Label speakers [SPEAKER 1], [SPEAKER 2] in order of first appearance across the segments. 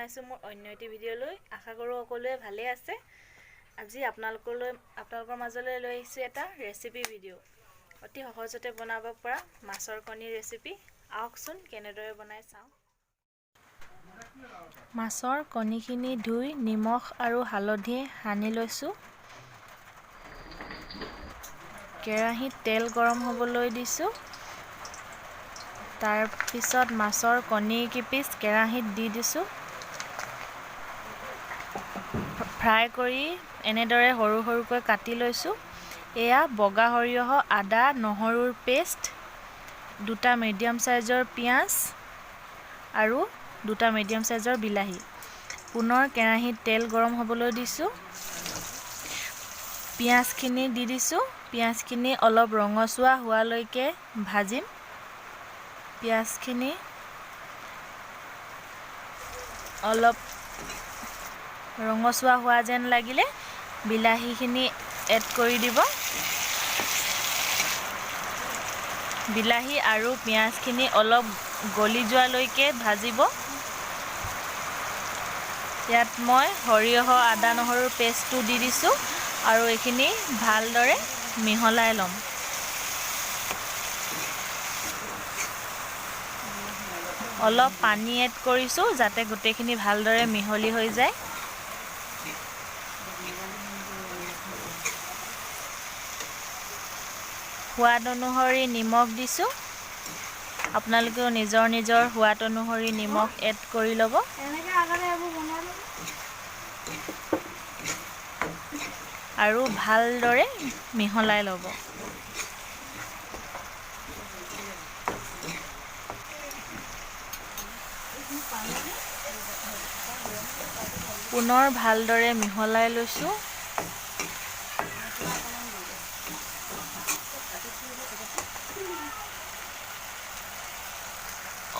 [SPEAKER 1] জনাইছোঁ মোৰ অন্য এটি ভিডিঅ'লৈ। আশা কৰোঁ সকলোৱে ভালে আছে। আজি আপোনালোকৰ মাজলৈ লৈ আহিছোঁ এটা ৰেচিপি ভিডিঅ', অতি সহজতে বনাব পৰা মাছৰ কণীৰ ৰেচিপি। আহকচোন কেনেদৰে বনাই চাওঁ। মাছৰ কণীখিনি ধুই নিমখ আৰু হালধি সানি লৈছোঁ। কেৰাহীত তেল গৰম হ'বলৈ দিছোঁ। তাৰপিছত মাছৰ কণী কেইপিচ কেৰাহীত দি দিছোঁ। ফ্ৰাই কৰি এনেদৰে সৰু সৰুকৈ কাটি লৈছোঁ। এয়া বগা সৰিয়হ, আদা, নহৰুৰ পেষ্ট, দুটা মিডিয়াম চাইজৰ পিঁয়াজ আৰু দুটা মিডিয়াম চাইজৰ বিলাহী। পুনৰ কেৰাহীত তেল গৰম হ'বলৈ দিছোঁ। পিঁয়াজখিনি দি দিছোঁ। পিঁয়াজখিনি অলপ ৰঙচুৱা হোৱালৈকে ভাজিম। পিঁয়াজখিনি অলপ ৰঙচুৱা হোৱা যেন লাগিলে বিলাহীখিনি এড কৰি দিব। বিলাহী আৰু পিঁয়াজখিনি অলপ গলি যোৱালৈকে ভাজিব। ইয়াত মই সৰিয়হ, আদা, নহৰুৰ পেষ্টটো দি দিছোঁ আৰু এইখিনি ভালদৰে মিহলাই ল'ম। অলপ পানী এড কৰিছোঁ যাতে গোটেইখিনি ভালদৰে মিহলি হৈ যায়। সোৱাদ অনুসৰি নিমখ দিছোঁ। আপোনালোকেও নিজৰ নিজৰ সোৱাদ অনুসৰি নিমখ এড কৰি ল'ব। আৰু ভালদৰে মিহলাই ল'ব। পুনৰ ভালদৰে মিহলাই লৈছোঁ।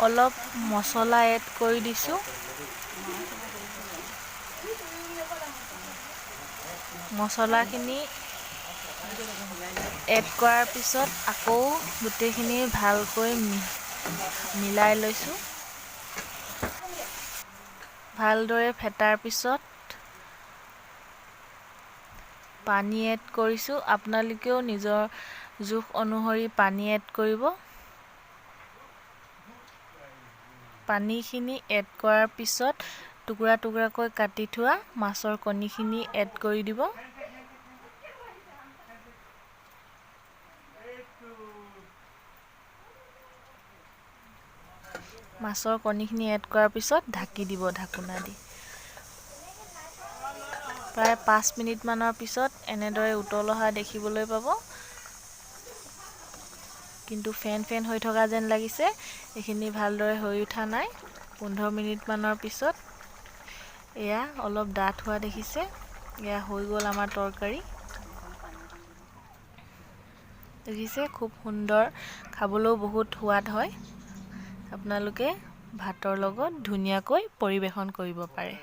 [SPEAKER 1] অলপ মছলা এড কৰি দিছোঁ। মছলাখিনি এড কৰাৰ পিছত আকৌ গোটেইখিনি ভালকৈ মিলাই লৈছোঁ। ভালদৰে ফেটাৰ পিছত পানী এড কৰিছোঁ। আপোনালোকেও নিজৰ জোখ অনুসৰি পানী এড কৰিব। পানীখিনি এড কৰাৰ পিছত টুকুৰা টুকুৰাকৈ কাটি থোৱা মাছৰ কণীখিনি এড কৰি দিব। মাছৰ কণীখিনি এড কৰাৰ পিছত ঢাকি দিব ঢাকোনা দি। প্ৰায় 5 মিনিটমানৰ পিছত এনেদৰে উতল অহা দেখিবলৈ পাব। কিন্তু ফেন ফেন হৈ থকা যেন লাগিছে, এইখিনি ভালদৰে হৈ উঠা নাই। 15 মিনিটমানৰ পিছত এয়া অলপ ডাঠ হোৱা দেখিছে। এয়া হৈ গ'ল আমাৰ তৰকাৰী। দেখিছে খুব সুন্দৰ, খাবলৈও বহুত সোৱাদ হয়। আপোনালোকে ভাতৰ লগত ধুনীয়াকৈ পৰিৱেশন কৰিব পাৰে।